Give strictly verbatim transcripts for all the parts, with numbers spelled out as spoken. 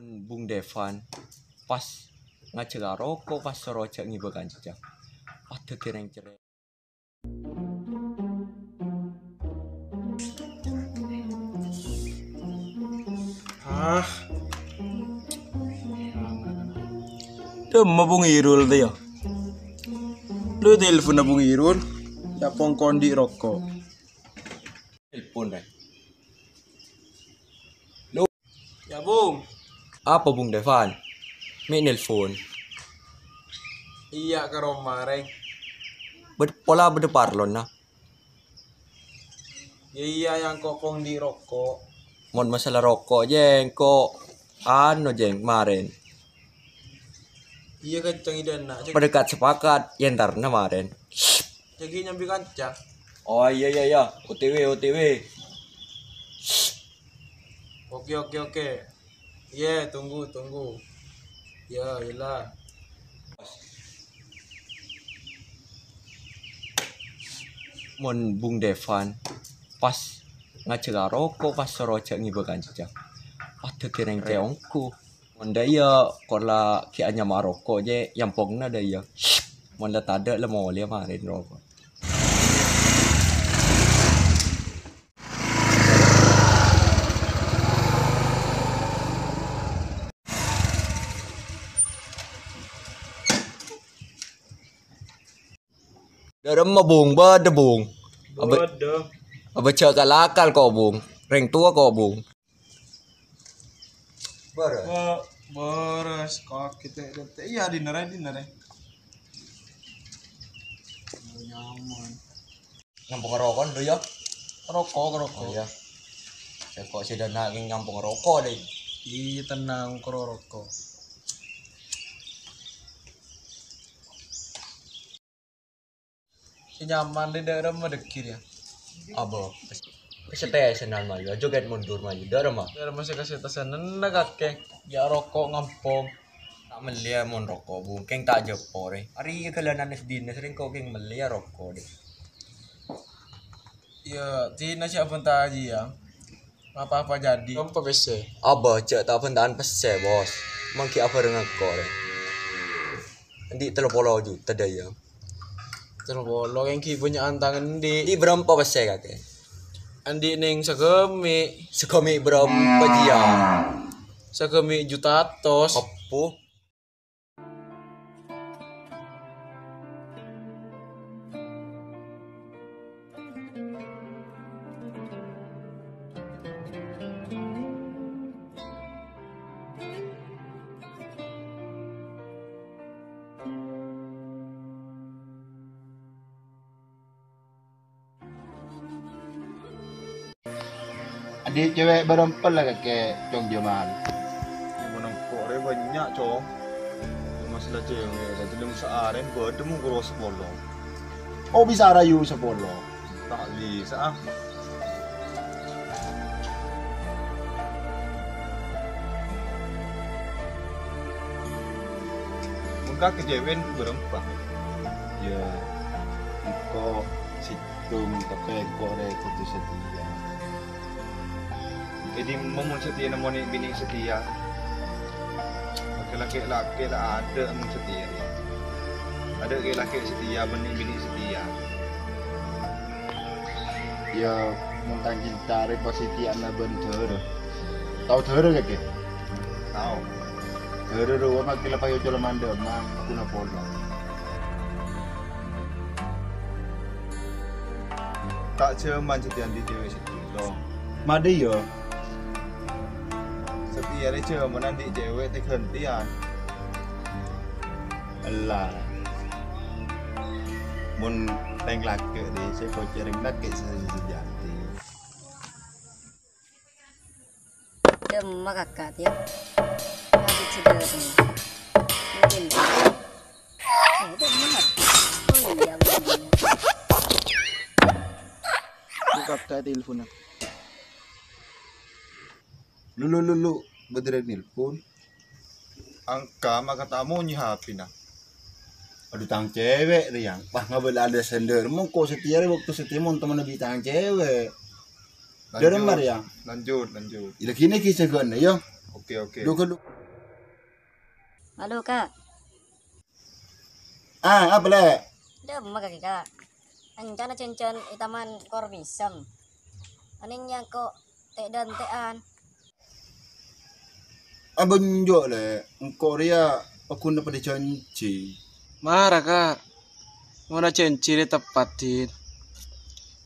Bung Devan pas ngajhâk aroko', pas soro jhâ' ngibâ kanca. Pas dhâddhi rèng cerrè'. Ah. Dâmma Bung Irul tè, yâ. Lu telponna Bung Irul. Yâ, pongkon andi' roko'. Telepon, Rè. Lo. Ya, Bung. Apa, Bung Devan? Mè' nelpon. Iyâ, ka roma, Rèng. Bâd-, pola bâdâ parlona. Ya, iyâ, yang kok pong di roko'. Mon masalah roko', Jeng, kok anu, Jeng, kemarin. Iyâ, kenceng idana. Cek. Padâ sepakat, yâ entarna marèn. Jagi nyambi kanca. Oh, iyâ, iyâ, iyâ. O T W, O T W. Oke, oke, oke. Iyâ, tunggu, tunggu. Ya, iyalah. Mon Bung Devan pas ngajhâk aroko', pas soro jhâ' ngibâ kanca. Pas dhâddhi rèng cè' ongghu. Mon dâ' iyâ, kok la ghi' anyama roko', jè, yampongna dâ' iyâ. Mon la tadâ', la molèya marèn roko'. Dâ' remma, Bung, bâdâ, Bung. Abâ-, bâdâ. Abâ' jhâ' kal-akal ko', Bung. Rèng towa ko', Bung. Bârâs. Bâ-, bârâs, kok kita, kita. Iyâ, dinner aja, dinner aja. Nyaman. Ngampong roko' dulu, yâ. Roko', roko'. Oh, iyâ. Sè kok sè dâna' ngampong roko', deh. Iyâ, tenang, karo roko'. Sè nyaman di daerah Madegir ya. Apa? Kesetesenan mayu, joget mundur mayu, daerah mah. Daerah masih kesetesenan kakè. Ya roko' ngampong. Ta' mellèya mon roko', Bung, kèng ta' jhâpo rè. Arè ghâlânan es dinas rèng ko' kèng mellèya roko', deh. Ya, Cina siapa tak aja ya. Apa-apa jadi. Apa pèssè? Abâ, jhâ' ta' bhântaan pèssè, Bos. Manggi abhâreng engko', rè. Andi' tello polo juta dâ' iyâ. Tello polo, èngghi bânnya'an tang andi'. Andi' bârâmpa pèssè kakè? Andi' nèng sagâmè'. Sagâmè' bârâmpa jiyâ? Sagâmè' juta atos. Eppo. Andi' cewek bârâmpa la kakè, Cong Jamal? Ya, mon engko' rè bânnya', Cong. Masalah cewek, dhâddhi lem saarèn bâdâ mongkoro sapolo. Oh, bisa rayu sapolo? Ta' bisa, ah. Mon kakè cewek bârâmpa? Ya, engko' sèttong, tapè engko' rè kodhu satèya. È dimma mon satèya nemmonè binè' satèya? Laki-laki la adâ' mon satèya. Adâ' laki-laki satèya bânnè binè' satèya. Ya, mon tang cinta rè pastè satèyana bân dârâ. Tao dârâ kakè? Tao. Dârâ rowa makkè la payu cola mandhâma, ghuna polo. Ta' jhâman satèya andi' cewek sèttong. Madâ, yâ. Satèya rè jhâman andi' cewek tè-ghântèyan. Ella. Mon rèng lakè' rè sè èkocarè lakè' sè sejati. Dâmma kakak, Tio. Lagi cedera. Mungkin. Eh, dâmma, Kak. Oh, iya, bener. Buka kakak teleponnya. Lu, lu, lu, lu. Bâdâ rèng nelpon. Angka, maka ta' monyè H P-na. Adhu, tang cewek rè, Yang. Wah, ngabâlâ ada sender. Mongko satèya rè, bâkto satèya mon temen bi' tang cewek. Lanjut. Dârâmma rè, Yang? Lanjut, lanjut. Ila gini kisah gua nih, yo. Oke, oke. Duh, duh. Halo, Kak. Ah, apa, Lè'? Dâ' emma, Kak, Kak. Rencana jhân-jhân è taman Kormisem. Anèng nyangko' tè'-dântè'an. Abânjo', Lè'. Engko' rèya paggun padâ jhânjhi. Mara, Kak. Mon jhânjhi rè teppa', Din.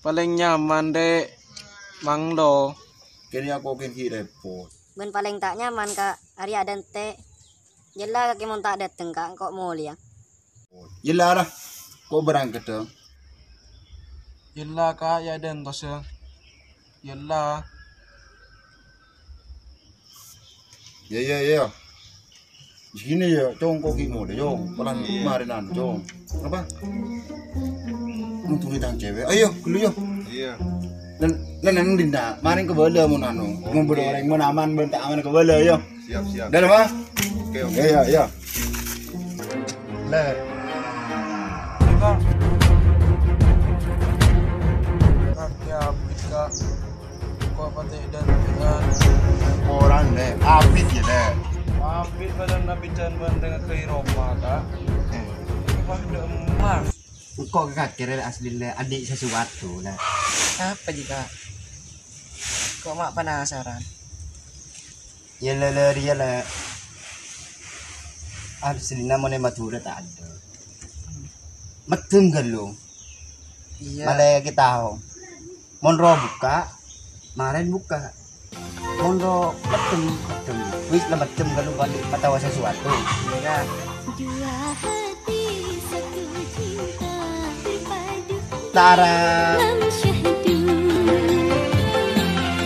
Palèng nyaman, Dek. Manglo. Kènè' aku kèn ghi' repot. Bân palèng ta' nyaman, Kak. Arèya adântè'. Jâlla kakè mon ta' dâteng, Kak, engko' molèya. Jâlla, ra. Ko' berangkat, dong. Jâlla, Kak, ya, dântè', ya. Jâlla. Ya, ya, ya. Di sini, ya, Cong, ko' ghi' molè, Cong. Palan kemarin, anu, Cong. Apa? Nuntuni tang cewek. Ayo, dulu, yo. Iya. Nan, nan, nan, Dinda. Maring ka bâlâ, mon anu. Mon bâdâ orèng, mon aman, bân ta' aman ka bâlâ, yo. Siap, siap. Dah, Mas? Oke, oke. Iya, iya. Lè'. Kak. Kak, ya, Kak. Ko' patè' dântè'an. Koran, Lè'. Abit, ya, Lè'. Abit bâdân abit jhân bân tengah kei roma, Kak. Eh. Wah, dâ' emma. Engko' kakè rè asli, Lè', andi' sesuatu, Lè'. Apa, Ji, Kak? Ko' ma' penasaran. Ya, Lè', Lè', rèya, Lè'. Aslina mon è Madhurâ ta' adâ. Meddhem ghâllu. Iya. Malè kita ho. Mon ro bukka', marèn bukka'. Mon ro meddhem, meddhem. Wis la meddhem ghâllu bâli' matawa sesuatu. Iya. Dua hati satu cinta terpadu. Tara. Dalam syahdu.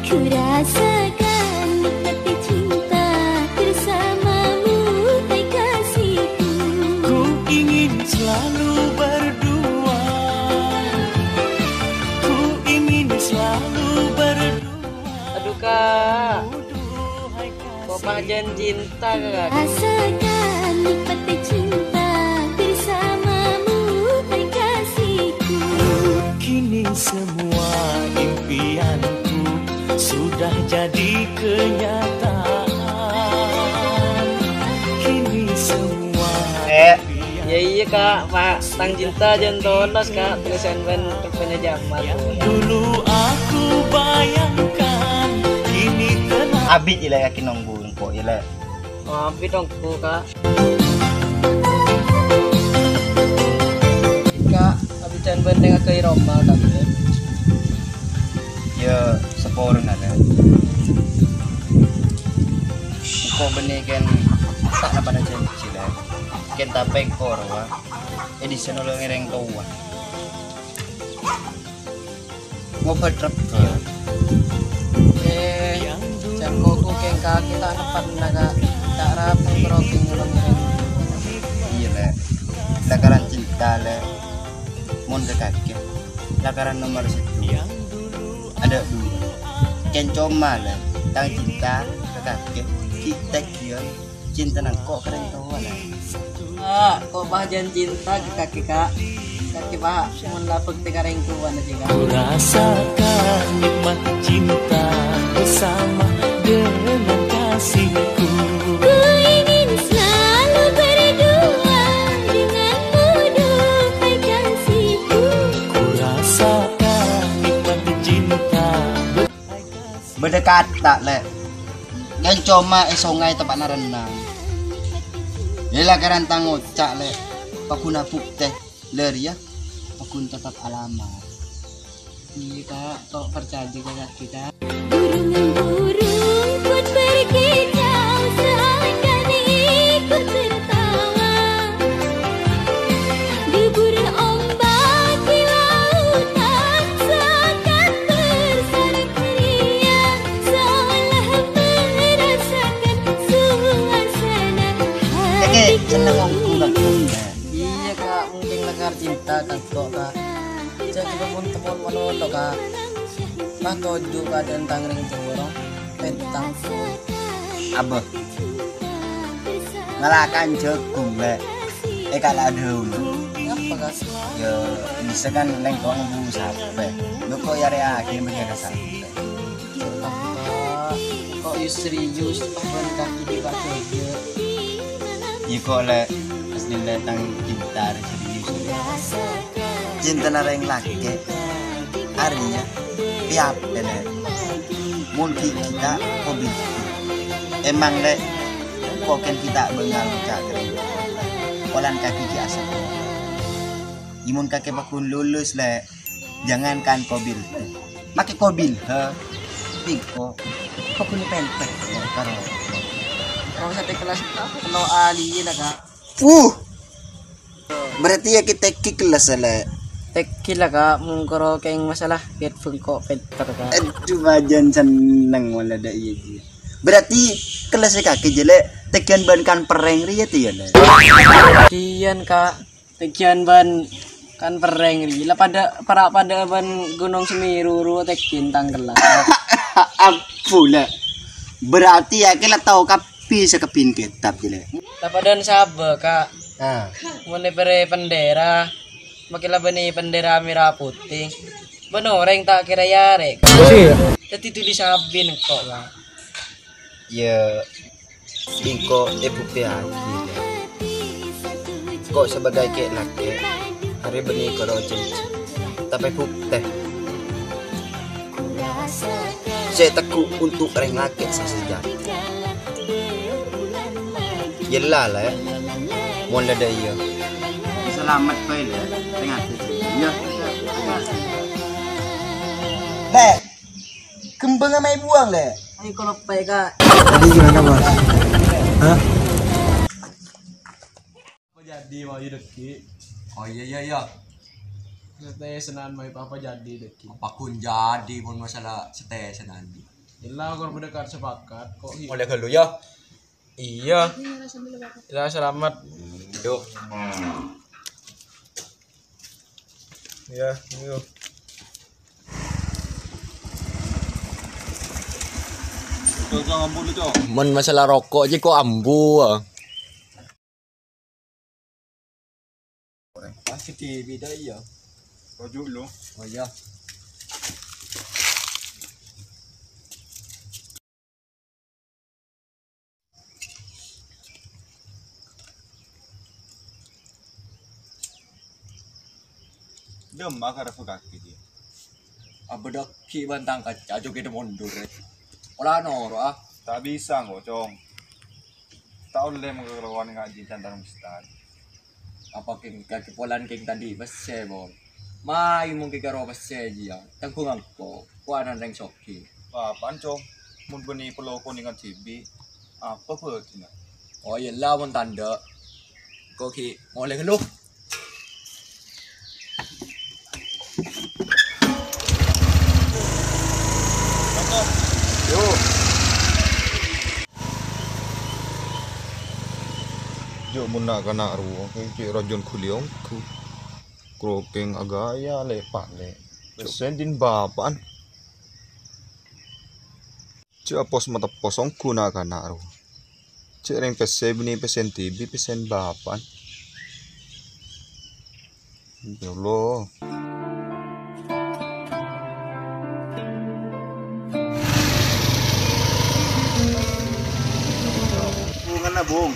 Ku rasakan nikmat cinta bersamamu, hai kasihku. Ku ingin selalu berdua. Ku ingin selalu berdua. Aduh, Kak. Ko' pajhân cinta, Kak. Rasakan nikmat cinta bersamamu, hai kasihku. Kini semua impianku sudah jadi kenyataan. Kini semua Eh. Ya iya, Kak. Pak, tang cinta jhân tolos, Kak. Tulisan bân rebbhâna Jamal. Dulu aku bayangkan, kini telah Abit, Lè', yakin nunggu engko', Lè'. Oh, abit nunggu, Kak. Kak, abit jhân bân tengah kei roma, Kak. Ya, saporana, Lè'. Engko' bânnè kèn ta' napa-napa jhânjhi, Lè'. Kèn tapè engko' rowa. È dissa' nolongè rèng towa. Ngobât rebbhâ. Eh, jhâ' engko' kèng kakè ta' neppa'na, Kak. Ta' rabu engko' kèng nolongè rèng towa. Iyâ, Lè'. Lakaran cinta, Lè'. Mon ka kakè. Lakaran nomor sèttong. Adâ' dua. Kèng coma, Lè'. Tang cinta ka kakè. Ghi' tèghiyân. Cinta nangko' ka rèng towa, Lè'. Ah, ko' pajhân cinta ka kakè, Kak. Kakè, Pak, mon la bhâktè ka rèng towana, Kak. Ku rasakan nikmat cinta bersama dengan kasihku. Ku ingin selalu berdua denganmu, duhai kasihku. Ku rasakan nikmat cinta ber- Bâdâ kata, Lè'. Kèng coma è songay teppa'na rennang. Lè' lakaran tang oca', Lè'. Paggun abuktè, Lè', rèya. Paggun tetep alamar. Iyâ, Kak. Ko' parcajâ ka kakè, Kak. Burung-burung pun berkicau seakan ikut tertawa. Debur ombak di lautan seakan bersorak ria, seolah merasakan suasana Kakè hati seneng ongghu, Kak. Iyâ, Kak, mungkin lakar cinta, Kak, kok, Kak. Jhâ' coba mon-temon mano to, Kak. Pas toju' ka dântang rèng towa, pentang. Abâ. Ngalakan jhâghung, Lè'. È kala' dâun. Ngapa, Kak? Ya, bisa kan lèngkong bu sapè. Lho kok ya rèaghi mèkkèrè sapè. Kok Serius, bân kakè dhi' bhâghâ. Iyâ kok, Lè', asli, Lè', tang cinta rè serius. Cintana rèng lakè', arèya pèyapè, Lè'. Mon ghi' ghita' kobil. Emang, Lè', kok kèng ghita' bângal ca' kèrèng. Polana kakè ghi' asakol. Iyâ mon kakè pagghun lulus, Lè'. Jangankan kobil. Makè kobil, ha? Tiko. Pagghun pènpèk, ya, karo. Kok satu kelas, kok kena ahli, ya, Kak? Uh! Berarti ya kita ki kelas, Lè'. Tèghi la, Kak, mongkoro kèng masalah ket bengkok pènter, Kak. Aduh, bâjân senneng molaè dâ' iyâ, iyâ. Berarti kelas kakè jâ, Lè', tèghi'ân bân kan perrèng rèya tè, ya, Lè'? Tèghi'ân, Kak. Tèghi'ân bân kan perrèng rèya. La padâ, para' padâ bân Gunung Semeru ro tèghi'ân tang kelas. Ampon, Lè'. Berarti ya, kè la tao kabbhi sakabbhiyân kètab, jâ, Lè'. La padâ'ân sabâ, Kak. Ah. Mon è pèrè bendera, makè la bânnè bendera mèra potè. Bân orèng ta' kèra yarè, Kak. Dâddhi dhuli sabbhi engko', Kak. Ya, engko' èbuktèyaghi, Lè'. Kok sebagai kè-, lakè', arè bânnè karo janji. Tapè buktè. Sè tegghu' untuk rèng lakè' sè sejati. Yella, Lè'. Mon la dâ' iyâ. Salamet bhâi, Lè'. Tè-ngatè. Iyâ. Lè'. Kembang ama buang, Lè'. Ayo, kalau pè, Kak. Jadi gimana, Bos? Hah? Apa jadi mau hidup, Ki? Oh, iya, iya, iya. Setesenan mai apa jadi, Dek, Ki? Apa pun jadi, pun masalah setesenan, Ki. Illa kor berdekat sepakat, kok, Ki? Oleh dulu, ya. Iya. Illa selamat. Aduh. Ya, iya. Cok, Cok, ambu lu, Cok. Mon masalah rokok aja kok ambu. Masih di beda, iya. Rojuk lu. Oh, iya. Dâmma karep kakè, Ji. Abâ' dâggi' bân tang kaca, jogèdhâ mondur, eh. Ola noro', ah. Ta' bisa, engko', Cong. Ta' ollè makarowan ngajhi cantana Ustad. Apa kèng kakè polana kèng tadâ' pèssè, Bong? Mayu mongkè karo pèssè, Ji, ya. Tangghung engko', kowanan rèng soghi. Apaan, Cong? Mon bânnè pèlo konèngan dhibi', apa bhâdhina? Oh, iyâ la, mon tadâ'. Engko' ghi' molè ghâllu. Yo. Jo, mon na'-kana' rowa, kèng cè' rajân ghuli ongghu. Krokèng aghâjâ lè'-palè'. Pèssè dhin bapa'an. Cè' apos mateppos ongghu na'-kana' rowa. Cè' rèng pèssè bânnè pèssèna dhibi', pèssèna bapa'an. Ya Allah. Bungana, Bung.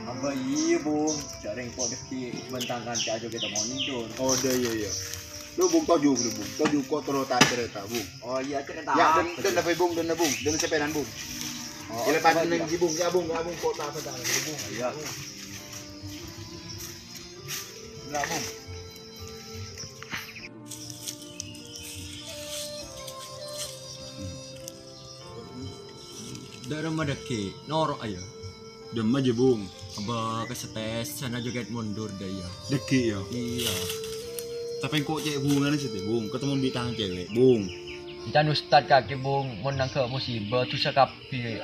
Apa iyâ, Bung? Jhâ' rèng ko' dâggi' bân tang kaca jogèdhâ mondur. Oh, dâ' iyâ, iyâ. Lu, Bung, toju', lu, Bung. Toju' ko' terro ta' carèta, Bung. Oh, iyâ, carèta. Ya, apa? Dâ', dâ' apa, Bung? Dâ' apa, Bung? Dâ' sepèdana, Bung. Oh, iyâ, oke, lepas Bung, neng ya. Di, Bung. Ya, Bung, ya, Bung, ko' ta' apa, ta' Bung. Iyâ. Iyâ, Bung. Enggak, Bung. Dâ' remma dâggi', noro' aja. Dâ' remma jâ, Bung. Abâ' ka setesana jogèdhâ mondur dâ' iyâ. Dâggi' ya? Iyâ. Tapè engko' cè' bungana sè tè, Bung. Ketemmo bi' tang cewek, Bung. Èncan ustad kakè, Bung. Mon nangghâ' musibah, dusa kabbhi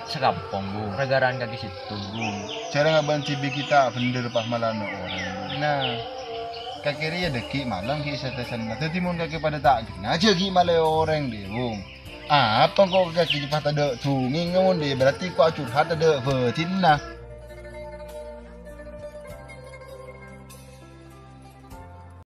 sakampong, Bung. Ra-ghârâna kakè sèttong, Bung. Jhârâng abân dhibi' kita bhender pas malana orèng, Bung. Nah. Kakè rèya dâggi' malem ghi' setesana. Dâddhi mon kakè padâ ta' ghenna, jâ ghi' malè orèng, dhi, Bung. Apa engko' kakè pas tadâ' dungèngnga mon dhi, berarti ko' acurhat tadâ' bâdhinna.